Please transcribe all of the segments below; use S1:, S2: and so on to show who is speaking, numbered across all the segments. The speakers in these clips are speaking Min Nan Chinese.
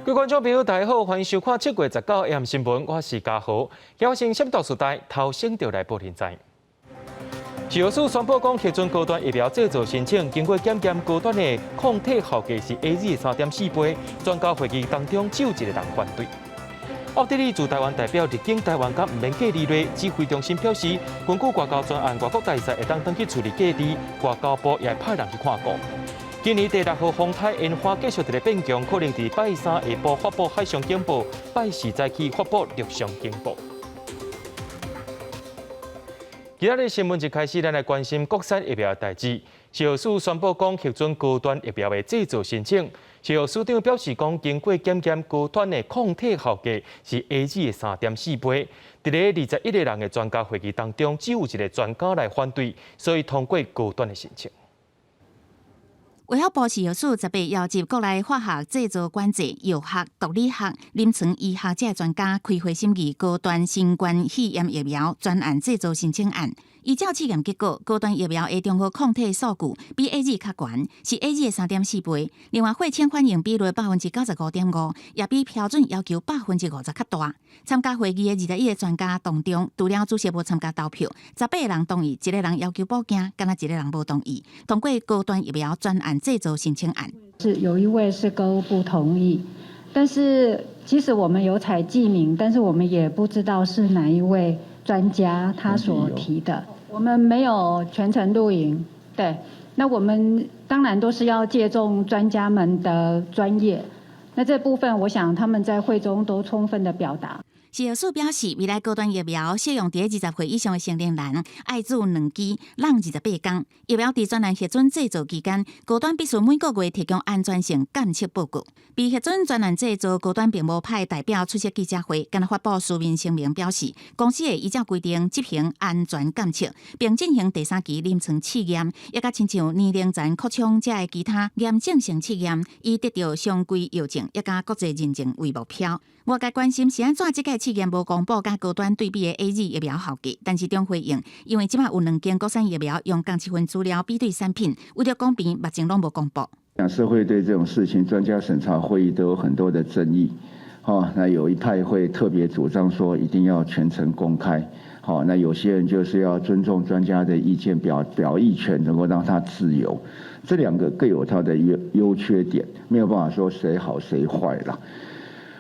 S1: 各位觀眾朋友，大家好，歡迎收看7月19 AM 新聞，我是嘉豪。今先先到時代頭先就來報現在。食藥署宣布講，核准高端疫苗製造申請，經過檢驗高端的抗體效價是 AZ 3.4倍。專家會議當中只有一個人反對。奧地利駐台灣代表入境台灣，佮毋免隔離咧。指揮中心表示，根據外交專案，外國大使會當轉去厝裡隔離，外交部也會派人去看顧。今年第六號風台煙花繼續佇咧變強，可能佇拜三下晡發布海上警報，拜四早起發布陸上警報。今仔日新聞一開始，咱來關心國產疫苗的代誌。食藥署宣布講，核准高端疫苗的製造申請。食藥署長表示講，經過檢驗，高端的抗體效價是 AZ 的3.4倍。佇咧21個人的專家會議當中，只有一個專家來反對，所以通過高端的申請。
S2: 衛福部食藥署18邀集國內化學製造管制、藥學、毒理學、臨床醫學這專家開會審議高端新冠肺炎疫苗專案製造申請案。依照試驗結果，高端疫苗的中和抗體數據比 AZ 較懸，是 AZ 的3.4倍。另外，血清反應比率95.5%，也比標準要求50%較大。參加會議的21個專家當中，除了主席無參加投票，18個人同意，一個人要求補件，干焦一個人無同意，通過高端疫苗專案製造申請案。
S3: 是有一位是勾不同意，但是即使我們有採記名，但是我們也不知道是哪一位專家他所提的，我們沒有全程錄影，對，那我們當然都是要借重專家們的專業，那這部分我想他們在會中都充分的表達。
S2: 食藥署表示，未來高端疫苗適用佇20歲以上的成年人，愛注兩劑，閬28天。疫苗佇專案核准製造期間，高端必須每個月提供安全性監測報告。被核准專案製造，高端並無派代表出席記者會，干焦發布書面聲明表示，公司會依照規定執行安全監測，並進行第三期臨床試驗，也佮親像年齡層擴充這的其他驗證性試驗，以達到常規藥證，也佮國際認證為目標。外界關心是按怎這屆試驗無公布佮高端對比的 AZ 疫苗效價，陳時中回應，因為這擺有兩間國產疫苗用仝一份資料比對產品，為著公平，目前攏無公布。
S4: 社會對這種事情，專家審查會議都有很多的爭議。那有一派會特別主張說一定要全程公開。好，那有些人就是要尊重專家的意見，表意權能夠讓他自由。這兩個各有它的優缺點，沒有辦法說誰好誰壞啦。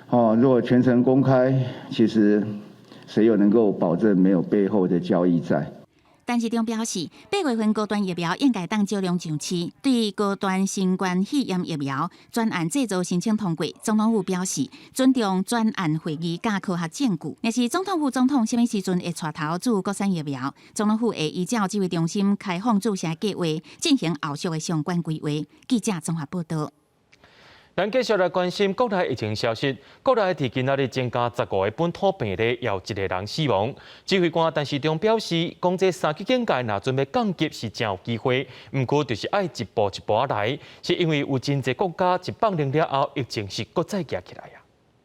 S4: 哦，如果全程公開，其實誰又能夠保證沒有背後的交易在？
S2: 陳時中表示，8月份高端疫苗應該當少量上市。對高端新冠肺炎疫苗專案製造申請通過，總統府表示尊重專案會議佮科學證據。若是總統府總統啥物時陣會帶頭注國產疫苗，總統府會依照指揮中心開放注射計劃進行後續的相關規劃。記者綜合報道。
S1: 咱繼續來關心國內疫情消息。國內佇今仔日增加15個本土病例，也有一個人死亡。指揮官陳時中表示，講這三級警戒若準備降級是誠有機會，毋過就是愛一步一步來，是因為有真濟國家一放靈了後，疫情是閣再加起來啊。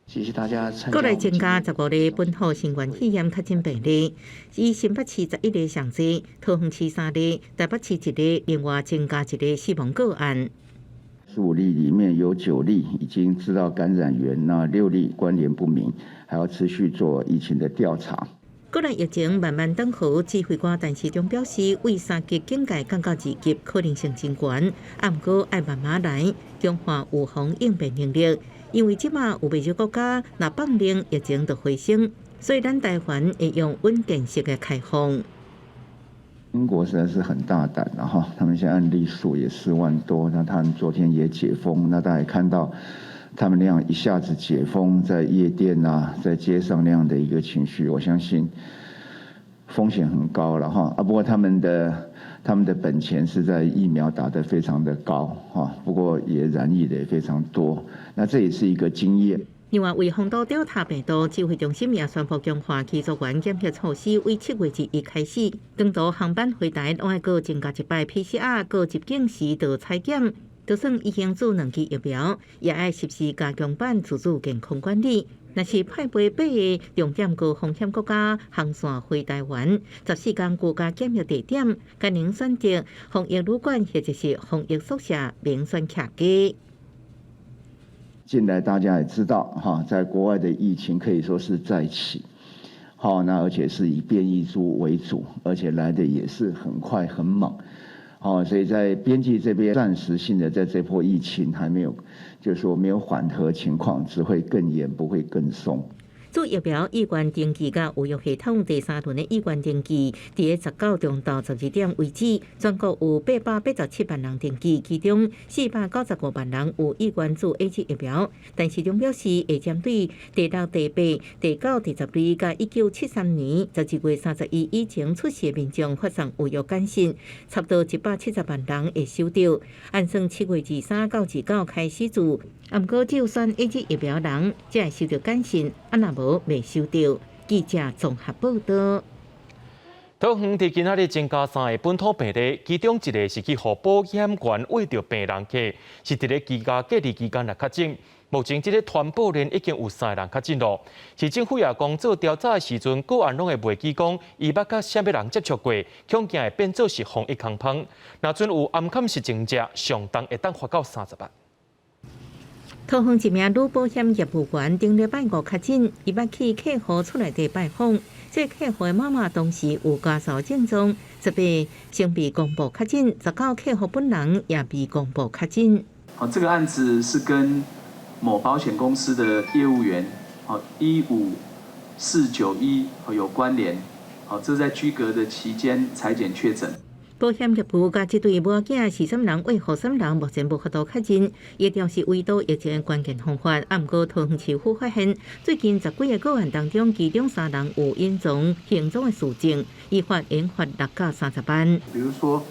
S5: 謝謝大家。
S6: 國內增加15例本土新冠肺炎確診病例，以新北市11例上濟，桃園市三例，台北市一例，另外增加一個死亡個案。
S4: 15例裡面有9例已經知道感染源，那6例關聯不明，還要持續做疫情的調查。
S6: 國內疫情慢慢轉好，指揮官陳時中表示，為三級警戒降到二級可能性真懸，啊，毋過愛慢慢來，強化預防應變能力。因為這馬有袂少國家若放靈疫情就回升，所以咱台灣會用穩健式的開放。
S4: 英國實在是很大膽，然後他們現在案例數也4萬多，那他們昨天也解封，那大家也看到他們那樣一下子解封，在夜店啊，在街上那樣的一個情緒，我相信風險很高了哈。啊，不過他們的本錢是在疫苗打得非常的高哈，不過也染疫的也非常多，那這也是一個經驗。
S6: 另外，為防堵 Delta 病毒，指揮中心也宣布強化機組員檢疫措施，為7月1日開始，長途航班回台攏愛閣增加一擺 PCR，閣入境時就採檢，就算已經注兩劑疫苗，也愛實施加強版自主健康管理。若是派飛八个重點高風險國家航線回台灣，14天居家檢疫地點，改能選擇防疫旅館或者是防疫宿舍，免選客機。
S4: 近來大家也知道，哈，在國外的疫情可以說是再起，好，那而且是以變異株為主，而且來的也是很快很猛，好，所以在邊境這邊暫時性的在這波疫情還沒有，就是說沒有緩和情況，只會更嚴，不會更鬆。
S6: 做疫苗意願登記佮預約系統第三輪的意願登記，佇19中晝12點為止，全國有887萬人登記，其中495萬人有意願注 AZ 疫苗。陳時中表示，會針對第六、第八、第九、第十二佮1973年12月31以前出世的民眾發送預約簡訊，差不多170萬人會收著。按算7月23到29開始注，毋過只有選 AZ 疫苗人才會收著簡訊，啊若無未收著。記者綜合報道。
S1: 桃園佇今仔日增加三个本土病例，其中一个是去予保險員餵著病人客，是佇咧居家隔離期間來確診。目前這个傳播鏈已經有三个人確診囉。市政府也講做調查的時陣，個案攏會袂記講伊捌佮啥物人接觸過，恐驚會變做是防疫空縫。若準有暗崁實情者，上重會當罰到30萬。
S6: 桃園一名女保險業務員頂禮拜五確診，伊捌去客戶厝內底拜訪，這個客戶的媽媽當時有咳嗽症狀，18先被公布確診，19客戶本人也被公布確診。
S5: 好，這個案子是跟某保險公司的業務員，好15491有關聯，好，這在居隔的期間採檢確診。
S6: 保險業務佮這對母仔是啥人餵予啥人，目前無法度確認。疫調是圍堵疫情的關鍵方法，啊，毋過桃園市府發現，最近十幾个個案當中，其中三人有隱藏行蹤的事證，依法應罰6到30萬。
S7: 比如說，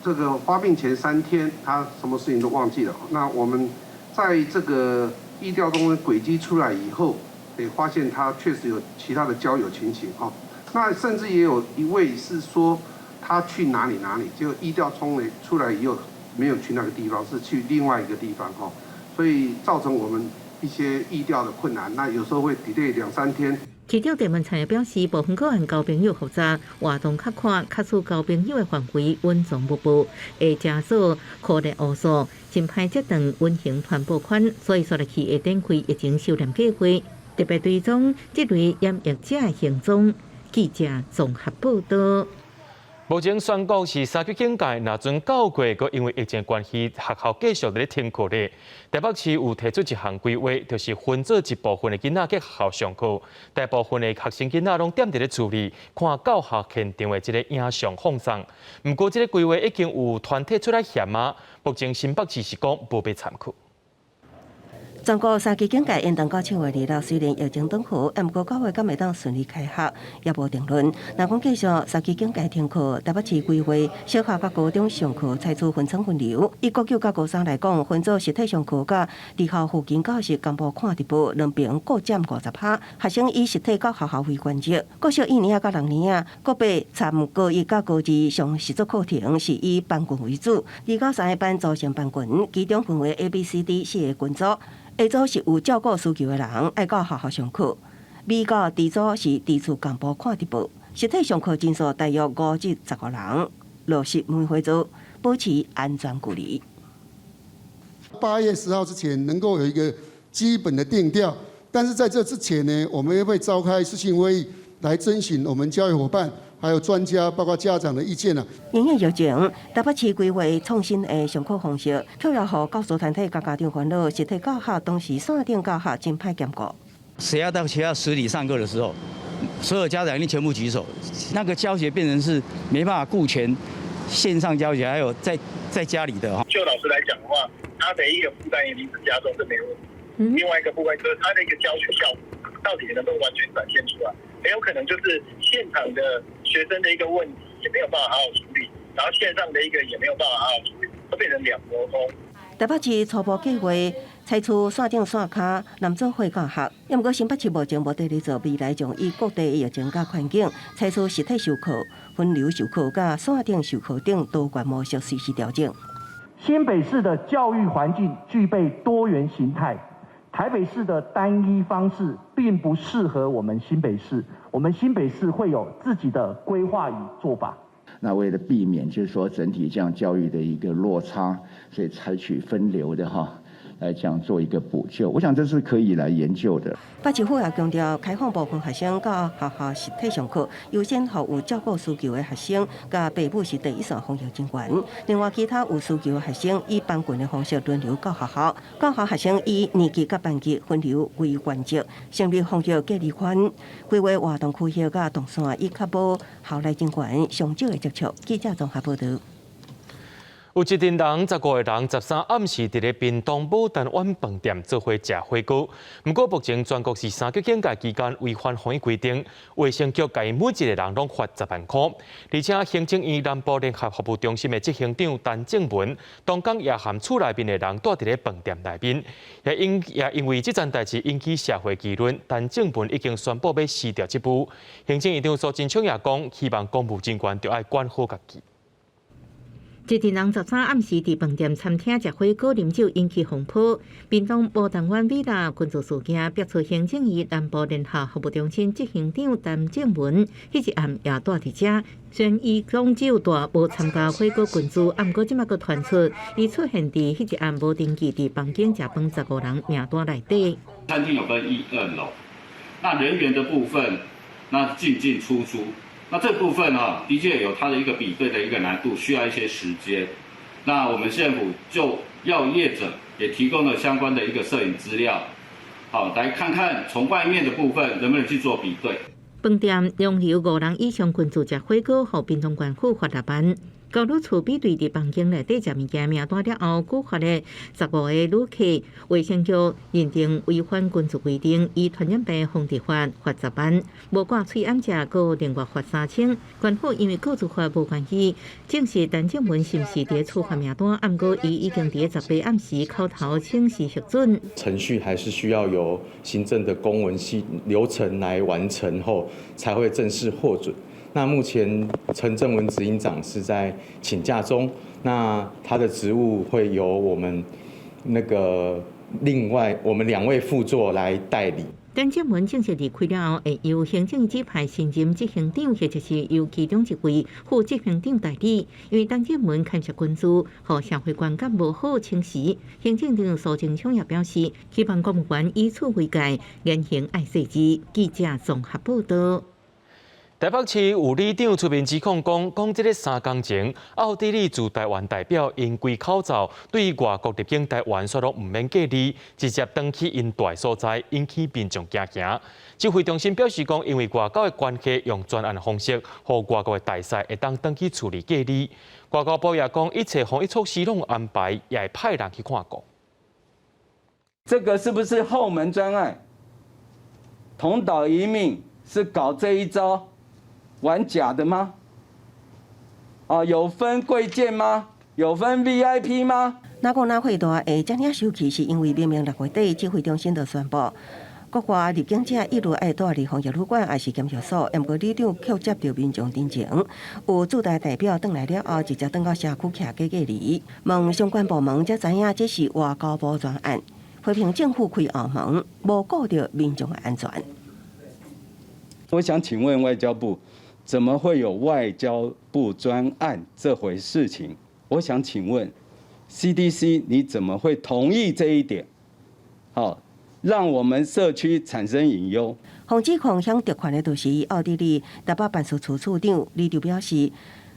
S7: 這個發病前3天，他什麼事情都忘記了。那我們在這個疫調中軌跡出來以後，得發現他確實有其他的交友情形。哦，那甚至也有一位是說，他去哪裡哪裡，結果疫調衝了出來以後，沒有去那個地方，是去另外一個地方哈，所以造成我們一些疫調的困難。那有時候會 delay 兩三天。
S6: 市長鄭文燦也表示，部分個案交朋友複雜，活動較闊，確實交朋友的範圍隱藏不報，會加做顆粒無數，真歹截斷隱形傳播圈，所以煞落去會展開疫情收斂計劃，特別追蹤這類染疫者的行蹤。記者綜合報道。
S1: 目前全國是三級警戒，若準九月閣因為疫情關係，學校繼續佇咧停課咧。台北市有提出一項規劃，就是分做一部分的囡仔去學校上課，大部分的學生囡仔攏踮佇咧厝裡看教學現場的這个影像放送。毋過這个規劃已經有團體出來嫌啊，目前新北市是講無欲參考。
S8: 全國三級警戒延長到7月26，雖然疫情轉好，毋過九月敢會當順利開學，也無定論。若講繼續三級警戒停課，台北市規劃小學佮高中上課採取分層分流。以國九佮高三來講，分組實體上課佮佇校附近教室同步看直播，兩邊各佔50%。學生以實體到學校為原則。國小一年級佮六年級，個別參高一佮高二上實作課程是以班群為主，二到三个班組成班群，其中分為 A、B、C、D 四个群組。A 組是有照顧需求的人，愛到學校上課；B 到 D 組是佇厝同步看直播。實體上課人數大約5至15人，落實梅花座，保持安全距離。
S9: 8月10號之前能夠有一個基本的定調，但是在這之前呢，我們也會召開視訊會議來徵詢我們教育夥伴，還有專家，包括家長的意見啦。
S8: 因應疫情，台北市規劃創新的上課方式，卻也予教師團體佮家長煩惱。實體教學同時線頂教學真歹兼顧。
S10: 誰要到學校實體上課的時候，所有家長一定全部舉手，那個教學變成是沒辦法顧全線上教學，還有在家裡的。
S11: 就老師來講的話，他的一個負擔一定是加重，這沒問題。另外一個部分就是他的一個教學效果到底能不能完全展現出來？很有可能就是現場的學生的一個問題也沒有辦法好好處理，然後線上的一個也沒有辦法好好處理，會變成兩頭空。
S8: 台北市初步計劃採取線頂線跤南做會教學，毋過新北市目前無佇咧做，未來將依各地疫情佮環境，採取實體授課、分流授課佮線頂授課等多元模式隨時調整。
S12: 新北市的教育環境具備多元形態，台北市的單一方式並不適合我們新北市，我們新北市會有自己的規劃與做法。
S4: 那為了避免就是說整體這樣教育的一個落差，所以採取分流的哈。來講做一個補救。我想這是可以來研究的。
S8: 北市府也強調，開放部分學生到學校實體上課，優先予有照顧需求的學生，佮爸母是第一線防疫人員。另外，其他有需求的學生以班群的方式輪流到學校，教校學生以年級佮班級分流為原則，成立防疫隔離區，規劃活動區域佮動線，以確保校內人員上少的接觸。記者綜合報道。
S1: 有一陣人15個人13暗時佇咧屏東牡丹苑飯店做伙食火鍋，毋過目前全國是三級警戒期間違反防疫規定，衛生局共𪜶每一個人攏罰10萬箍。而且行政院南部聯合服務中心的執行長陳正文，當工也含厝內面的人蹛佇咧飯店內面，也因為這件代誌引起社會議論，陳正文已經宣布欲辭掉職務。行政院長蘇貞昌也講，希望公務人員著愛管好家己。
S6: 一陣人13暗時佇飯店餐廳食火鍋啉酒，引起風波。屏東牡丹苑 villa 群聚事件，逼出行政院南部聯合服務中心執行長陳正文，彼一暗也蹛佇遮。雖然伊講只有蹛無參加火鍋群聚，毋過這馬閣傳出，伊出現佇彼一暗無登記佇房間食飯15人名單內底。
S13: 餐廳有分一二樓，那人員的部分，那進進出出。那這部分啊，的確有它的一個比對的一個難度，需要一些時間。那我們縣府就要業者也提供了相關的一個攝影資料，好，來看看從外面的部分能不能去做比對。
S6: 飯店容留五人以上群聚食火鍋，予屏東縣府罰6萬。高旅處比對佇房間內底食物件名單了後，舉發的15個旅客，衛生局認定違反群聚規定，依傳染病防治法罰10萬，無掛喙罨者閣另外罰3000。縣府因為個資法無關係，證實陳正文是毋是佇處罰名單，毋過伊已經佇18暗時口頭請示核准。
S14: 程序還是需要由行政的公文系流程來完成後，才會正式獲准。那目前陳正文執行長是在請假中，那他的職務會由我們那個另外我們兩位副座來代理。
S6: 陳正文正式離開了後，會由行政指派新任執行長，或者是由其中一位副執行長代理。因為陳正文牽涉群聚，予社會觀感無好，請辭。行政長蘇貞昌也表示，希望公務員以此為戒，言行愛細緻。記者綜合報道。
S1: 台北市有里長出面指控講，講這个3工前，奧地利駐台灣代表𪜶規口罩對外國入境台灣，煞攏毋免隔離，直接轉去𪜶蹛的所在，引起民眾驚驚。指揮中心表示講，因為外交的關係，用專案方式，予外國的大使會當轉去處理隔離。外交部也講，一切防疫措施攏安排，也會派人去看顧。
S15: 這個是不是後門專案？同島一命是搞這一招？玩假的嗎？啊，有分貴賤嗎？有分 VIP 嗎？
S8: 若講哪會大會遮爾生氣，是因為明明6月底指揮中心就宣布，國外入境者一律愛蹛佇防疫旅館，抑是檢疫所。毋過里長卻接著民眾陳情，有駐台代表轉來了後，直接轉到社區徛隔離。問相關部門才知影這是外交部專案，批評政府開後門，無顧著民眾的安全。
S15: 我想請問外交部，怎麼會有外交部專案這回事情？我想請問 CDC，你怎麼會同意這一點？好，讓我們社區產生隱憂。
S8: 防指控向特權的就是奧地利台北辦事處處長李就表示，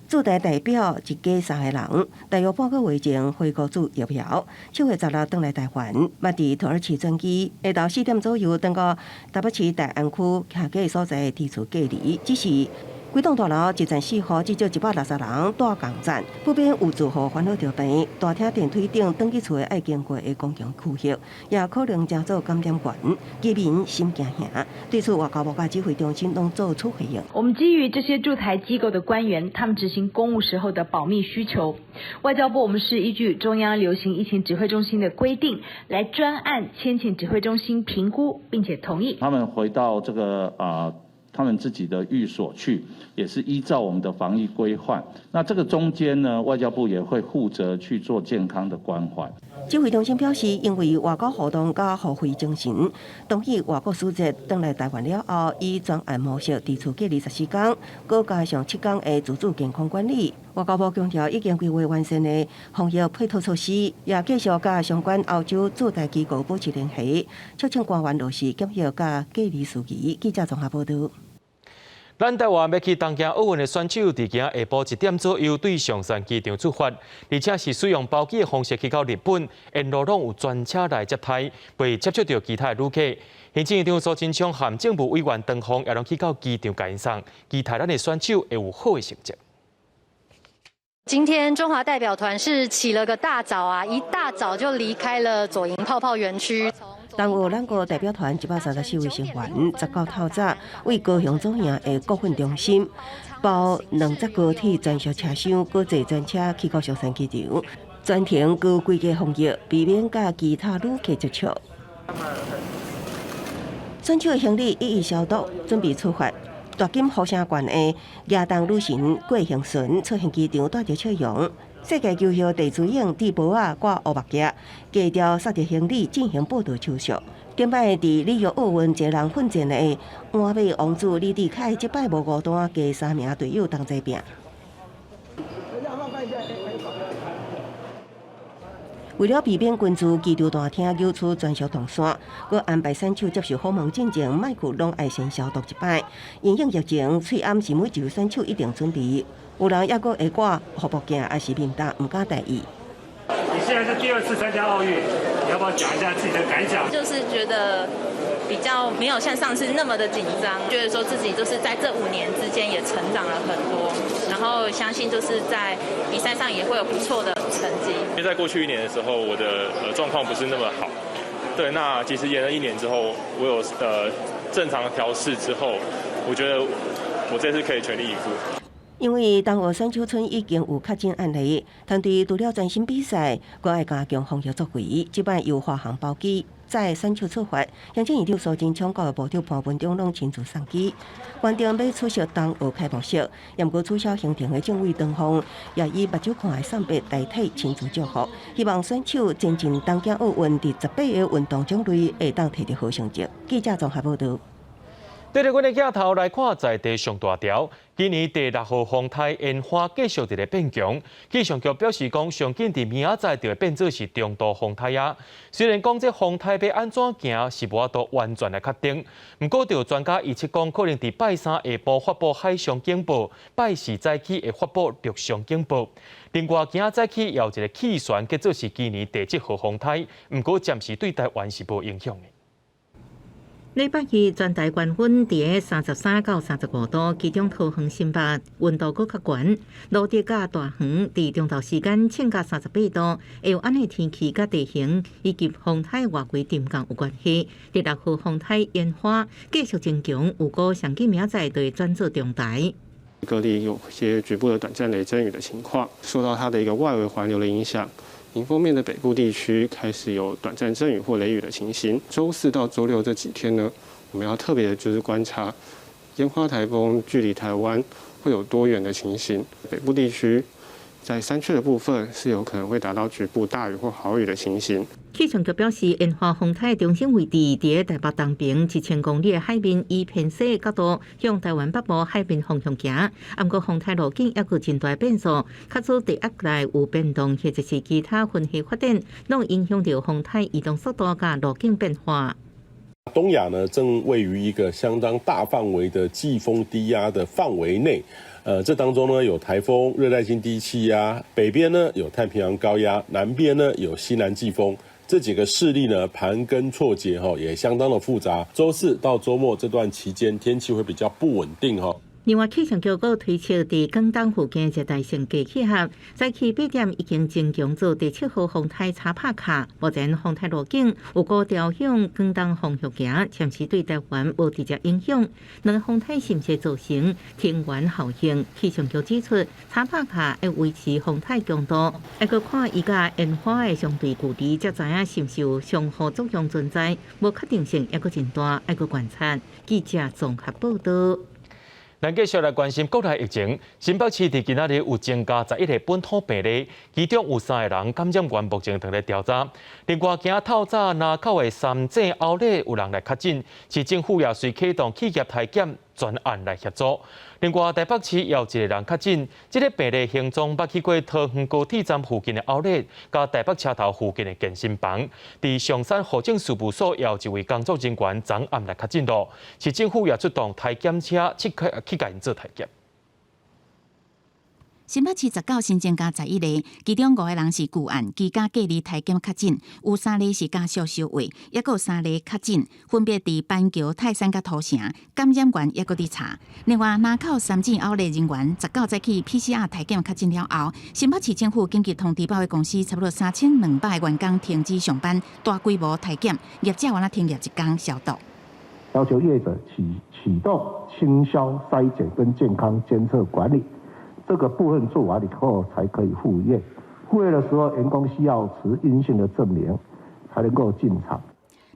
S8: 駐台代表一家三個人，大約半個月前回國注疫苗，7月16轉來台灣，嘛佇土耳其轉機，下晝4點左右轉到台北市大安區徛家所在的地處隔離，只是幾棟大樓一層四戶，至少160人蹛仝層，普遍有住戶煩惱著病，大廳電梯頂轉去厝的愛經過的公共區域，也可能成做感染源，居民心驚驚。對此，外交部佮指揮中心攏做出回應。
S16: 我們基於這些駐台機構的官員，他們執行公務時候的保密需求，外交部我們是依據中央流行疫情指揮中心的規定，來專案簽請指揮中心評估，並且同意。
S17: 他們回到這個他們自己的寓所去，也是依照我們的防疫規範。那這個中間呢，外交部也會負責去做健康的關懷。
S8: 指揮中心表示，因為外交活動佮互惠精神，同意外國使節轉來台灣了後，以專案模式佇厝隔離14天，閣加上7天的自主健康管理。外交部強調，已經規劃完善的防疫配套措施，也繼續佮相關歐洲駐台機構保持聯繫，促請官員落實檢疫佮隔離事宜。記者綜合報道。
S1: 咱台灣欲去東京奧運的選手，佇今仔下晡1點左右對松山機場出發，而且是使用包機的方式去到日本，沿路攏有專車來接載，袂接觸著其他的旅客。行政院長蘇貞昌和政務委員唐鳳也攏去到機場共𪜶送，期待咱的選手會有好的成績。
S18: 今天中華代表團是起了個大早啊，一大早就離開了左營泡泡園區。
S8: 東奧兩國代表團134位成員，19透早為高雄左營的國訓中心包兩節高鐵專屬車廂，閣坐專車去到松山機場，全程高規格防疫，避免佮其他旅客接觸。選手的行李一一消毒，準備出發。大金呼聲懸的亞東女神郭婞淳出現機場，帶著笑容。世界球後鄭珠英戴帽仔掛烏目鏡，低調捒著行李進行報到手續。頂擺佇里約奧運一人奮戰的鞍馬王子李智凱，這擺無孤單，加三名隊友同齊拚。為了避免群聚，機場大廳扭出專屬動線，閣安排選手接受訪問進前，麥克攏愛先消毒一擺。因應疫情，喙罨是每一個選手一定準備。有人猶閣會掛護目鏡，抑是面罩，毋敢大意。
S19: 你現在是第二次參加奧運，你要不要講一下自己的感想？
S20: 就是覺得比較沒有像上次那麼的緊張，覺得說自己就是在這5年之間也成長了很多，然後相信就是在比賽上也會有不錯的成績。
S21: 因為在過去一年的時候，我的狀況不是那麼好，對，那其實延了一年之後，我有正常調試之後，我覺得我這次可以全力以赴。
S8: 因為東奧選手村已經有確診案例，團隊除了專心比賽，閣愛加強防疫作為。這擺由華航包機載選手出發，行政院長蘇貞昌、教育部長潘文忠攏親自送機。原定欲出席東奧開幕式，毋過取消行程的政委唐鳳也以目睭看的送別代替親自祝福，希望選手前進東京奧運佇18個運動種類會當摕著好成績。記者綜合報道。
S1: 對著阮的鏡頭來看，在地上大條，今年第六號風颱煙花繼續佇咧變強。氣象局表示講，上緊佇明仔載就會變做是中度風颱啊。雖然講這風颱欲按怎行是無法度完全來確定，毋過就有專家預測講，可能佇拜三下晡發布海上警報，拜四早起會發布陸上警報。另外，今仔早起也有一個氣旋，叫做是今年第七號風颱，毋過暫時對台灣是無影響的。
S6: 禮拜二全台高溫佇33到35度，其中桃園新北溫度閣較懸，蘆竹佮大園佇中晝時間穿到38度，會有按呢天氣佮地形以及風颱外圍沉降有關係。第六號風颱煙花繼續增強，預估上緊明仔載就會轉做中台。
S22: 各地有些局部的短暫雷陣雨的情況，受到它的一個外圍環流的影響。迎風面的北部地區開始有短暫陣雨或雷雨的情形。週四到週六這幾天呢，我們要特別就是觀察煙花颱風距離台灣會有多遠的情形。北部地區在山區的部分是有可能會達到局部大雨或豪雨的情形。
S6: 氣象局表示，煙花風颱中心位置佇台北東邊1000公里的海面，以偏西角度向台灣北部海面方向行。毋過風颱路徑猶閣真大變數，較早低壓內有變動，或者是其他雲系發展，攏影響著風颱移動速度佮路徑變化。
S23: 東亞呢，正位於一個相當大範圍的季風低壓的範圍內。這當中呢有颱風、熱帶性低氣壓，北邊呢有太平洋高壓，南邊呢有西南季風，這幾個勢力呢盤根錯節，哈，也相當的複雜。週四到週末這段期間，天氣會比較不穩定，哈。
S6: 另外，氣象局閣推測，佇廣東附近熱帶性低氣壓，早起8點已經增強做第七號風颱查帕卡。目前風颱路徑有閣調向廣東方向行，暫時對台灣無直接影響。兩個風颱是毋是造成天元效應？氣象局指出，查帕卡會維持風颱強度，猶閣看伊佮煙花的相對距離，才知影是毋是有相互作用存在，無確定性猶閣真大，愛閣觀察。記者綜合報道。
S1: 咱繼續來關心國內疫情。新北市佇今仔日有增加11個本土病例，其中有三个人感染源目前正佇調查。另外，今仔透早林口的三井奧萊有人來確診，市政府也隨啟動企業篩檢專案來協助。另外，台北市也有一個人確診，這个病例行蹤捌去過桃園高鐵站附近的奧萊，佮台北車頭附近的健身房。佇松山戶政事務所也有一位工作人員昨暗來確診囉，市政府也出動篩檢車去去共𪜶做篩檢。
S2: 新北市19新增加11例，其中五个人是舊案，居家隔離篩檢確診，有三例是家屬相話，抑閣有三例確診，分別佇板橋、泰山佮土城，感染源抑閣佇查。另外，林口三井奧萊人員19早起 PCR 篩檢確診了後，新北市政府緊急通知百貨公司，差不多3200個員工停止上班，大規模篩檢，業者予若停業一工消毒。
S3: 要求業者啟啟動清消篩檢跟健康監測管理。這個部分做完以後，才可以復業。復業的時候，員工需要持陰性的證明，才能夠進場。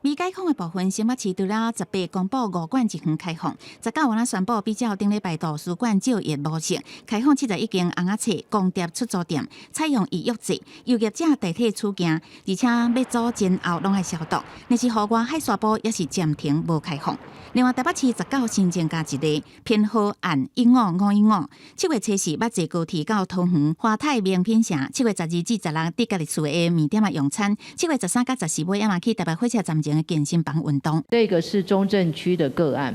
S2: 未解封的部分，新北市除了18公布五館一園開放，19予若宣布比照頂禮拜圖書館借閱模式，開放71間尪仔冊光碟出租店，採用預約制，由業者代替取件，而且欲租前後攏愛消毒。若是戶外海沙埔也是暫停無開放。另外，台北市19新增加一例，編號按15515。7月初四捌坐高鐵到桃園華泰名品城，7月12至16佇家己厝的麵店仔用餐，7月13佮14尾仔嘛去台北火車站前的健身房運動。
S5: 這個是中正區的個案，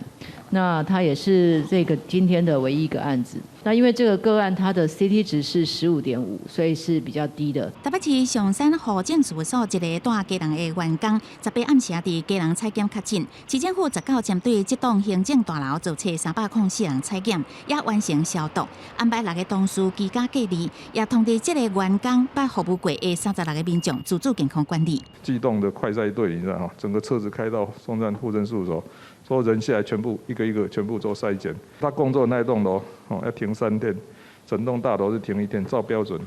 S5: 那他也是這個今天的唯一一個案子。那因為這個個案，它的 CT 值是15.5，所以是比較低的。
S2: 台北市松山戶政事務所一个蹛基隆的員工，18暗時佇基隆採檢確診，市政府19針對這棟行政大樓做冊304人採檢，也完成消毒，安排六个同事居家隔離，也通知這个員工捌服務過的36个民眾自主健康管理。
S24: 機動的快篩隊，你知道嗎？整個車子開到松山戶政事務所，所有人下來全部一個一個全部做篩檢。他工作那棟樓哦要停3天，整棟大樓是停一天，照標準。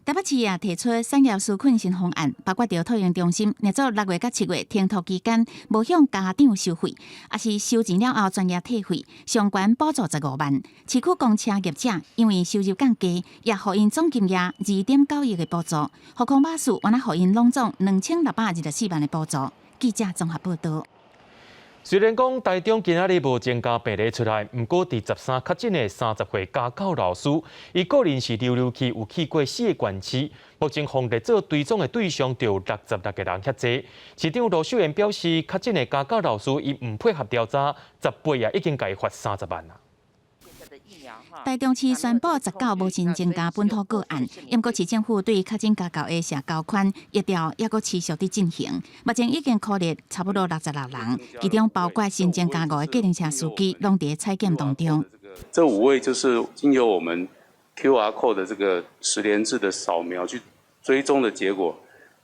S2: 台北市也提出產業紓困新方案，包括著托嬰中心，若做6月佮7月停托期間，無向家長收費，抑是收錢了後全額退費，上懸補助15萬。市區公車業者因為收入降低，也予𪜶總金額2.9億的補助。福康巴士予若予𪜶攏總2624萬的補助。記者綜合報道。
S1: 雖然講台中今仔日無增加病例出來，毋過佇13確診的30歲家教老師，伊個人是溜溜去有去過四个縣市，目前予列做追蹤的對象就有66個人遐濟。市長盧秀燕表示，確診的家教老師伊毋配合調查，18也已經共伊罰30萬啦。
S2: 台中市宣布19無新增加本土個案，毋過市政府對確診家教的社交圈疫調抑閣持續佇進行。目前已經確認差不多66人，其中包括新增加五个計程車司機，攏佇採檢當中。
S25: 這五位就是經由我們 QR code 的這個實聯制的掃描去追蹤的結果，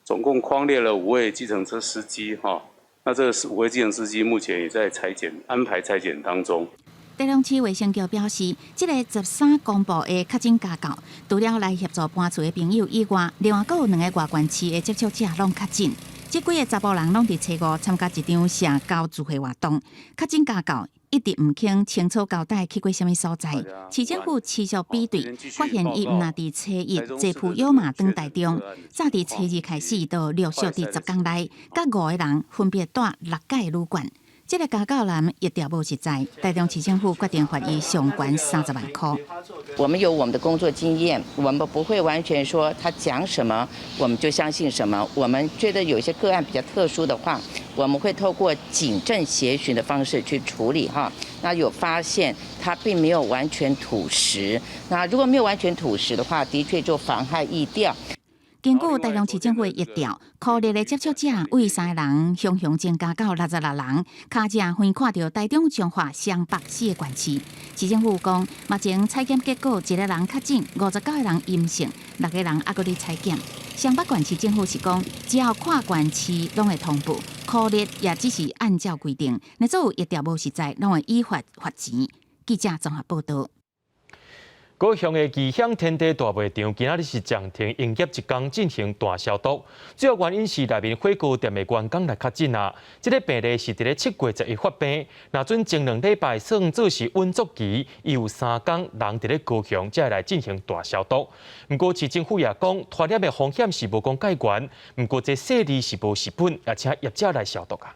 S25: 總共匡列了五位計程車司機哈。那這五位計程司機目前也在採檢安排採檢當中。
S2: 台中市衛生局表示，這个13公布的確診家教，除了來協助搬厝的朋友以外，另外閣有兩个外縣市的接觸者攏確診。這幾个查埔人攏佇初五參加一場社交聚會活動，確診家教一直毋肯清楚交代去過啥物所在。市政府持續比對，發現伊毋若佇初一坐普悠瑪轉台中，早佇初二開始就陸續佇10工內，佮五个人分別蹛六間旅館。這个家教男疫調無實在，台中市政府決定罰伊上懸30萬塊。
S26: 我們有我們的工作經驗，我們不會完全說他講什麼我們就相信什麼。我們覺得有些個案比較特殊的話，我們會透過警政協尋的方式去處理哈。那有發現他並沒有完全吐實，那如果沒有完全吐實的話，的確就妨害疫調。
S2: 根據台中市政府的疫調，確認的接觸者為三个人，雄雄增加到66人，跤跡遠看著台中彰化雙北四个縣市。市政府講，目前採檢結果，一個人確診，59個人陰性，六個人猶閣佇採檢。雙北縣市政府是講，只要跨縣市攏會通報，確認也只是按照規定，若做有疫調無實在，攏會依法罰錢。記者綜合報道。
S1: 高雄的異想天地大賣場今仔日是暫停營業一工進行大消毒，主要原因是內面火鍋店的員工來確診啊。這个病例是佇咧7月11發病，若準前2禮拜算做是穩作期，伊有3工人佇咧高雄，才會來進行大消毒。毋過市政府也講，傳染的風險是無講蓋懸，毋過這細膩是無蝕本，也請業者來消毒啊。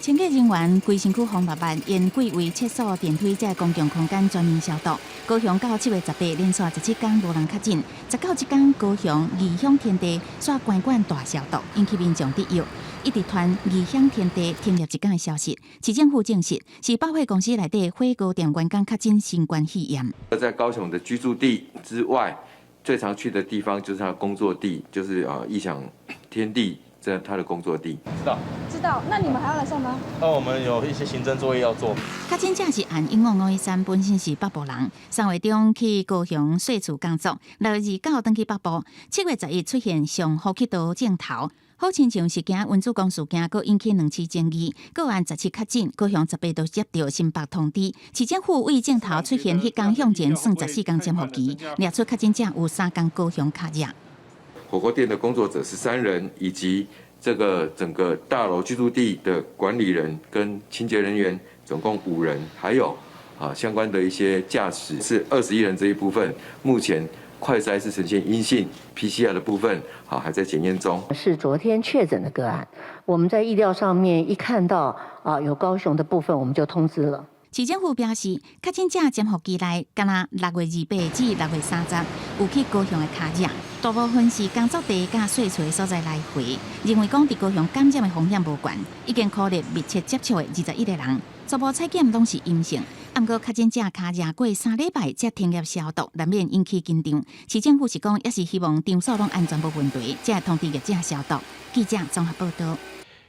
S2: 清潔人員規身軀防護襪，沿櫃位、廁所、電梯這公共空間全面消毒。高雄到7月18連續17工無人確診，19這工高雄異想天地煞關關大消毒，引起民眾質疑。一直傳異想天地停業一工的消息，市政府證實是百貨公司內底火鍋店員工確診新冠肺炎。
S4: 在高雄的居住地之外，最常去的地方就是他的工作地，就是啊異想天地。這他的工作地。
S7: 知道，
S9: 知道。那你們還要來上班？
S7: 那我們有一些行政作業要做。
S2: 確診者是按英國513，本身是北部人，3月中去高雄稅處工作，6月29轉去北部，7月11出現上呼吸道症頭，好親像是驚溫主公事件，閣引起兩市爭議。個案十七確診，高雄十八都接到新北通知，市政府為症頭出現彼工向前算14工潛伏期，掠出確診者有3工高雄敲熱。
S4: 火鍋店的工作者13人，以及這個整個大樓居住地的管理人跟清潔人員，總共5人，還有啊相關的一些駕駛是21人這一部分，目前快篩是呈現陰性，PCR 的部分好還在檢驗中。
S10: 是昨天確診的個案，我們在疫調上面一看到啊有高雄的部分，我們就通知了。
S2: 市政府表示，確診者潛伏期內，敢若6月28至6月30有去高雄的卡熱，大部分是工作地佮稅厝的所在來回，認為講佇高雄感染的風險無懸，已經孤立密切接觸的21個人，初步採檢攏是陰性。毋過確診者敲熱過3禮拜才停業消毒，難免引起緊張。市政府是講，也是希望場所攏安全無問題，才會通知業者消毒。記者綜合報道。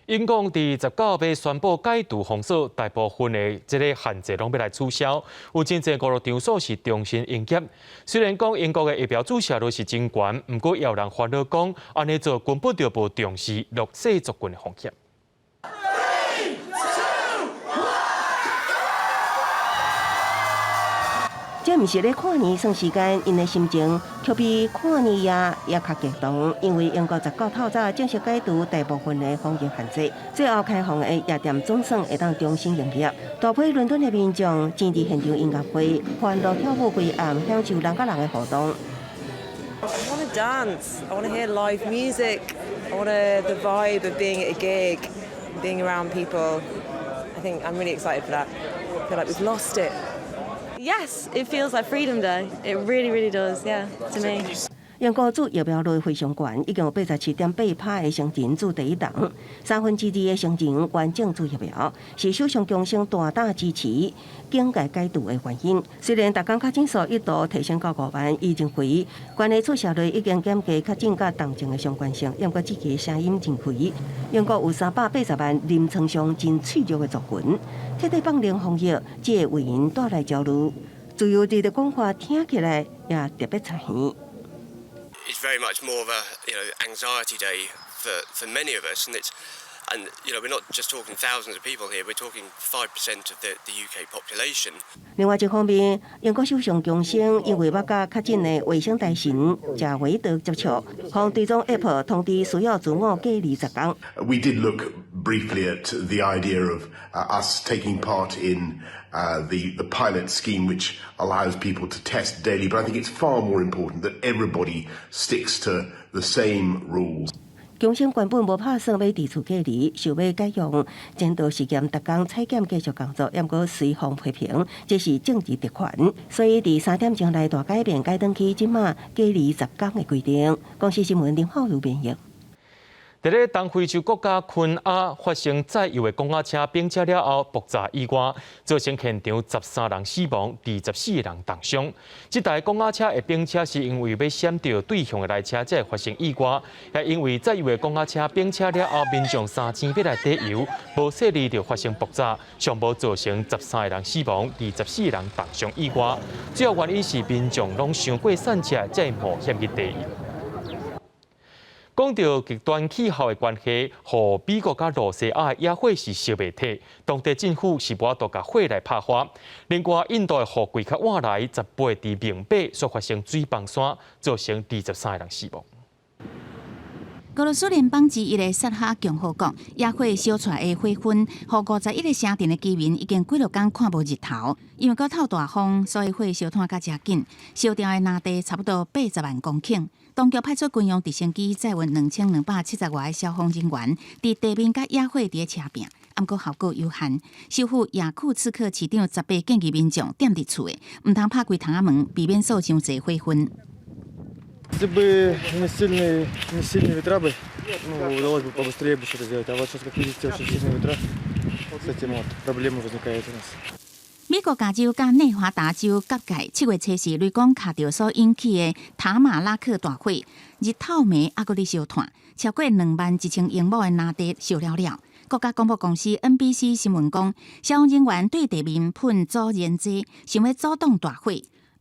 S1: 英國佇19欲宣布解除封鎖，大部分的這个限制攏欲來取消。有真濟娛樂場所是重新營業。雖然講英國的疫苗注射率是真懸，毋過也有人煩惱講，按呢做根本就無重視弱勢族群的風險。
S11: Three, two, one.
S8: 這毋是咧跨年算時間，𪜶的心情卻比跨年夜也較激動，因為英國十九透早正式解除大部分的防疫限制，最後開放的夜店總算會當重新營業。大批倫敦的民眾擠佇現場音樂會、歡樂跳舞規暗，享受人佮人的互動。
S12: I want to dance. I want to hear live music. I want the vibe of being at a gig, being around people. I think I'm really excited for that. I feel like we've lost it.
S27: Yes, it feels like Freedom Day. It really, really does. Yeah, to me.
S8: 英國注疫苗率非常懸，已經有87.8%的成人注第一針，2/3的成人完整注疫苗，是首相強生大膽支持警戒解除的原因。雖然逐工確診數一度提升到5萬，伊認為懸的注射率已經減低確診佮重症的相關性，毋過這個聲音認為英國有380萬臨床上真脆弱的族群，徹底放寬防疫，只會為𪜶帶來焦慮。自由佇的講話聽起來也特別差耳。
S28: It's very much more of a anxiety day for many of us, and we're not just talking thousands of people here, we're talking 5% of the UK population.
S8: 另外一方面，英國首相強生因為捌佮確診的衛生大臣賈維德接觸，予追蹤 App 通知需要自我隔離10工。
S29: We did look briefly at the idea of us taking part in the pilot scheme, which allows people to test daily. But I think it's far more important that everybody sticks to the same rules.
S8: 強生原本無拍算欲佇厝隔離，想欲改用前度實驗，逐工採檢繼續工作，毋過隨方批評這是政治特權，所以佇3點鐘來大改變，改轉去這馬隔離10工的規定。公視新聞林浩如編譯。
S1: 佇咧東非洲國家肯亞發生載油的公仔車崩車了後爆炸意外，造成現場13人死亡，24個人重傷。這台公仔車會崩車是因為欲閃著對向的來車，才會發生意外。也因為載油的公仔車崩車了後，民眾三更欲來提油，無細膩就發生爆炸，上無造成13個人死亡，24個人重傷意外。主要原因是民眾攏傷過散赤，才會冒險去提油。講到極端氣候的關係，予美國佮露西亞的野火是燒袂退，當地政府是無法度共火來拍花。另外，印度的雨季較晚來，18佇孟買所發生水崩山，造成23個人死亡。
S2: 俄羅斯聯邦之一的薩哈共和國野火燒出來的火雲，予51個城鎮的居民已經幾落工看無日頭。因為閣透大風，所以火燒湠較誠緊，燒掉的林地差不多80萬公頃。當局派出軍用直升機載運2270外個消防人員，佇地面佮野火佇咧車拚，毋過效果有限。首府雅庫茨克市長18建議民眾踮佇厝的，毋通拍開窗仔門，避免受傷濟火雲。
S13: Если бы не сильные, не сильные ветра бы, ну, удалось бы побыстрее бы что-то сделать. А вот сейчас, как видите, очень сильные ветра, с этим вот проблемы возникают у нас.
S2: 美國加州佮內華達州結界7月初四雷公卡著所引起的塔馬拉克大火，日透暝猶閣咧燒湠，超過21,000英畝的林地燒了了。國家廣播公司 NBC 新聞講，消防人員對地面噴阻燃劑，想欲阻擋大火。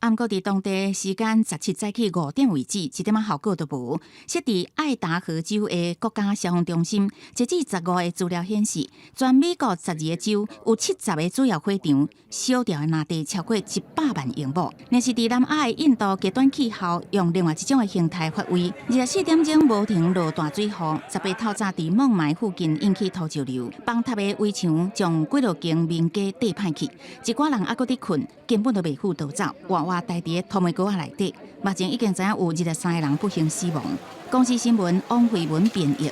S2: 毋過佇當地時間17早起5點為止，一點仔效果都無。設佇愛達荷州的國家消防中心，截至15個資料顯示，全美國12個州有70個主要火場燒掉的林地超過100萬英畝。若是佇南亞的印度極端氣候，用另外一種的形態發威。24點鐘無停落大水雨，18透早佇孟買附近引起土石流，崩塌的圍牆將幾落間民家硩歹去，一寡人猶閣佇睏，根本就袂赴逃走，活活待佇土眉膏仔內底。目前已經知影有23個人不幸死亡。公視新聞王慧文編譯。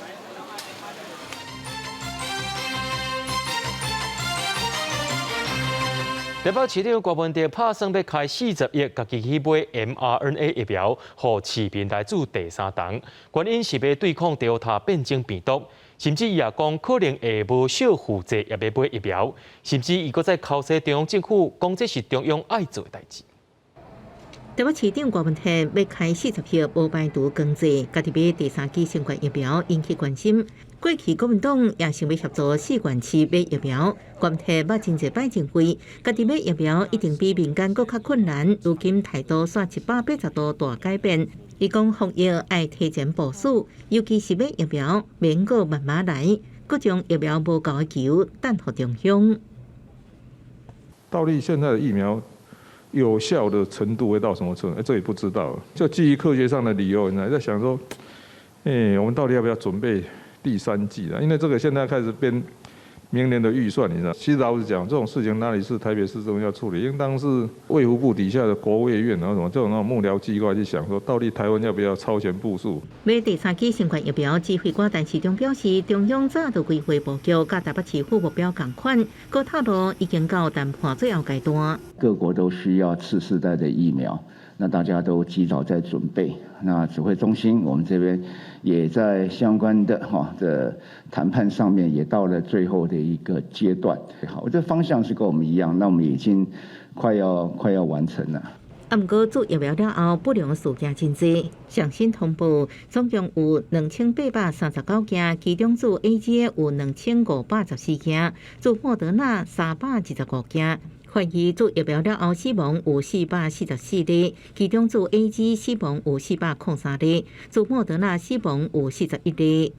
S1: 台北市長柯文哲拍算欲開40億，家己去買 mRNA 疫苗，予市民來注第三針。原因是欲對抗 Delta 變種病毒，甚至伊也講可能會無小負債，也欲買疫苗。甚至伊閣再剾洗中央政府，講這是中央愛做的代誌。
S6: 台北市長柯文哲欲開40億無排除經濟，家己買第三劑新冠疫苗引起關心。過去國民黨也想欲協助四縣市買疫苗，柯文哲捌真濟擺認為，家己買疫苗一定比民間閣較困難。如今態度煞180度大改變，伊講防疫愛提前部署，尤其是買疫苗，免閣慢慢來，閣將疫苗無夠的球擲予中央。
S24: 到底現在的疫苗有效的程度會到什麼程度？欸，這也不知道。就基於科學上的理由，你在想說，欸，我們到底要不要準備第三劑啦？因為這個現在開始編明年的預算，你知道？其實老實講，這種事情哪裡是台北市政府要處理，應當是衛福部底下的國衛院，然後什麼這種那種幕僚機關去想說，到底台灣要不要超前部署？
S6: 買第三劑新冠疫苗，指揮官陳時中表示，中央早就規劃布局，佮台北市府目標仝款，閣透露已經到談判最後階段。
S14: 各國都需要次世代的疫苗，那大家都及早在準備。那指揮中心，我們這邊也在相關的哈的談判上面，也到了最後的一個階段。好，這方向是跟我們一樣，那我們已經快要完成了。
S6: 啊，毋過注疫苗了後，不良事件真濟。上新通報，總共有2839件，其中注 AZ 有2514件，注莫德納325件。懷疑注疫苗了後死亡有444例，其中注 AZ 死亡有403例，注莫德納死亡有41例。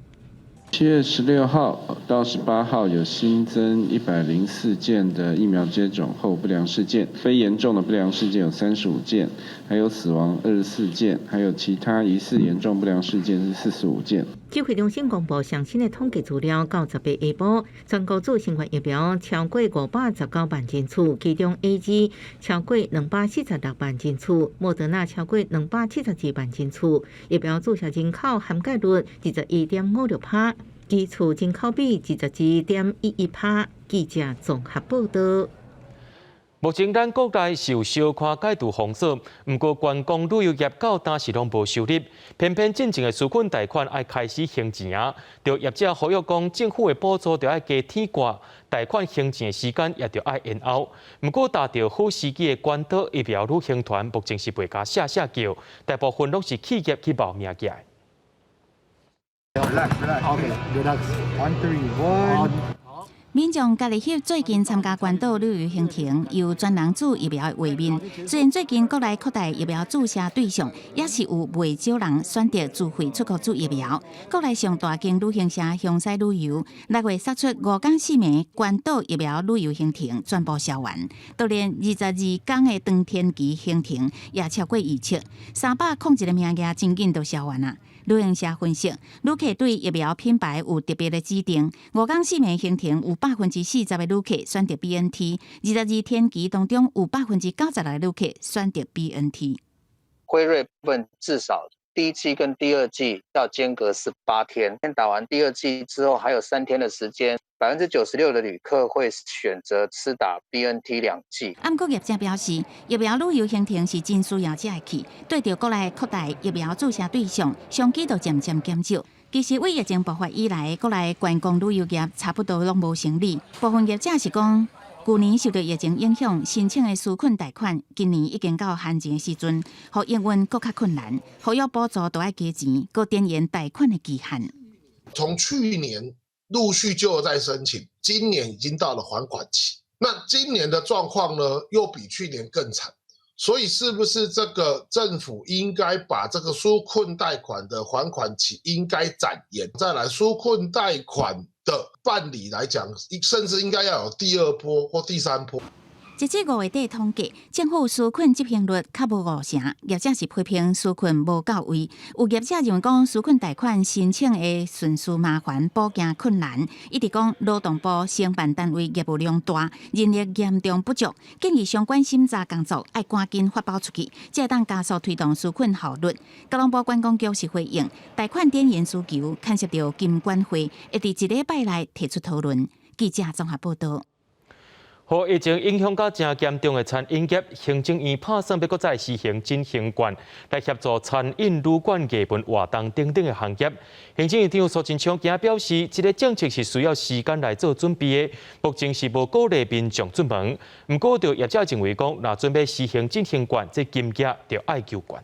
S15: 7月16號到18號有新增104件的疫苗接種後不良事件，非嚴重的不良事件有35件，還有死亡24件，還有其他疑似嚴重不良事件是45件。
S6: 指揮中心公布上新的統計資料，到18下晡，全國注新冠疫苗超過519萬人次，其中 AZ 超過246萬人次，莫德納超過272萬人次。疫苗注射人口涵蓋率21.56%，基礎人口比22.11%。記者綜合報道。
S1: 目前咱國內是有小可解除封鎖，毋過觀光旅遊業到今是攏無收入，偏偏進前的紓困貸款愛開始還錢啊！著業者呼籲講，政府的補助著愛加天掛，貸款還錢的時間也著愛延後。毋過踏著好時機的關島疫苗旅行團，目前是袂共嚇嚇叫，大部分攏是企業去報名起來。
S16: Relax, relax. Okay, relax. One, three, one.
S2: 民眾家己翕最近參加關島旅遊行程，由專人注疫苗的畫面。雖然最近國內擴大疫苗注射對象，也是有袂少人選擇自費出國注疫苗。國內上大間旅行社香西旅遊，6月殺出5工4暝關島疫苗旅遊行程全部銷完，就連22工的長天期行程也超過預測，301個名額真緊就銷完啦。旅行社分析，旅客對疫苗品牌有特別的指定。5工4暝行程有40%的旅客選擇 BNT，22天期當中有96%的旅客選擇 BNT。
S3: 輝瑞部分至少第一劑跟第二劑要間隔18天，打完第二劑之後還有3天的時間，96%的旅客會選擇施打 BNT 2劑。
S2: 毋過業者表示，疫苗旅遊行程是真需要才會去，對著國內擴大疫苗注射對象，商機就漸漸減少。其實，為疫情爆發以來，國內觀光旅遊業差不多攏無生理。部分業者是講，舊年受到疫情影響，申請的紓困貸款，今年已經到還錢的時陣，予營運閣較困難，合約補助都愛加錢，閣展延貸款的期限。
S16: 從去年陸續就有在申請，今年已經到了還款期。那今年的狀況呢，又比去年更慘，所以是不是這個政府應該把這個紓困貸款的還款期應該展延？再來紓困貸款的辦理來講，甚至應該要有第二波或第三波。
S2: 截至5月底統計，政府紓困執行率較無5成，業者是批評紓困無到位。有業者認為講紓困貸款申請的順序麻煩，補件困難。一直講勞動部承辦單位業務量大，人力嚴重不足，建議相關審查工作愛趕緊發包出去，才會當加速推動紓困效率。交通部觀光局是回應貸款展延需求，牽涉著金管會，會佇一禮拜內提出討論。記者綜合報道。
S1: 予疫情影響甲誠嚴重的餐飲業，行政院拍算欲閣再施行振興券，來協助餐飲、旅館、藝文活動等等的行業。行政院長蘇貞昌今仔表示，這個政策是需要時間來做準備的，目前是無鼓勵民眾出門。毋過，著業者認為講，若準備施行振興券，這金額著愛求懸。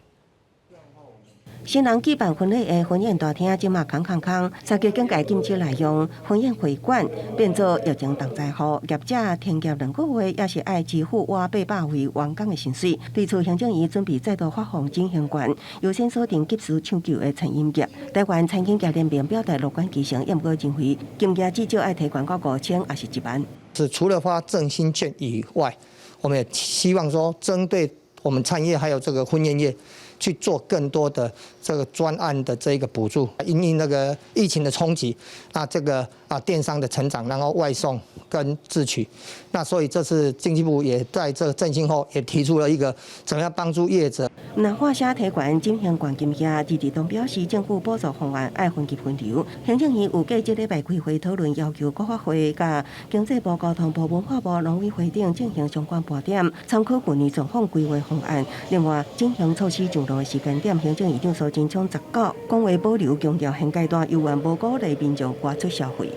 S8: 新人舉辦婚禮的婚宴大廳，這馬空空空，三級警戒禁止來用婚宴會館變做疫情重災戶，業者停業2個月，也是愛支付倚800位員工的薪水。對此，行政院準備再度發放振興券，優先鎖定急需搶救的餐飲業。台灣餐飲業聯盟表達樂觀其成，毋過認為金額至少愛提懸到5000，抑是1萬。
S17: 是除了發振興券以外，我們也希望說，針對我們餐業還有這個婚宴業，去做更多的這個專案的這個補助，因應那個疫情的衝擊，那這個電商的成長，然後外送跟自取，那所以這次經濟部也在這個振興後也提出了一個怎麼樣幫助業者。
S8: 那話聲提懸振興券金額，陳時中表示，政府補助方案愛分級分流。行政院預計這禮拜開會討論，要求國發會佮經濟部、交通部、文化部、農委會等進行相關盤點，參考舊年狀況規劃方案。另外，振興措施上路的時間點，行政院長蘇貞昌19講話保留強調，現階段猶原無鼓勵民眾外出消費。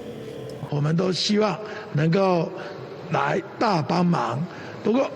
S18: 我們都希望能夠來大幫忙，不過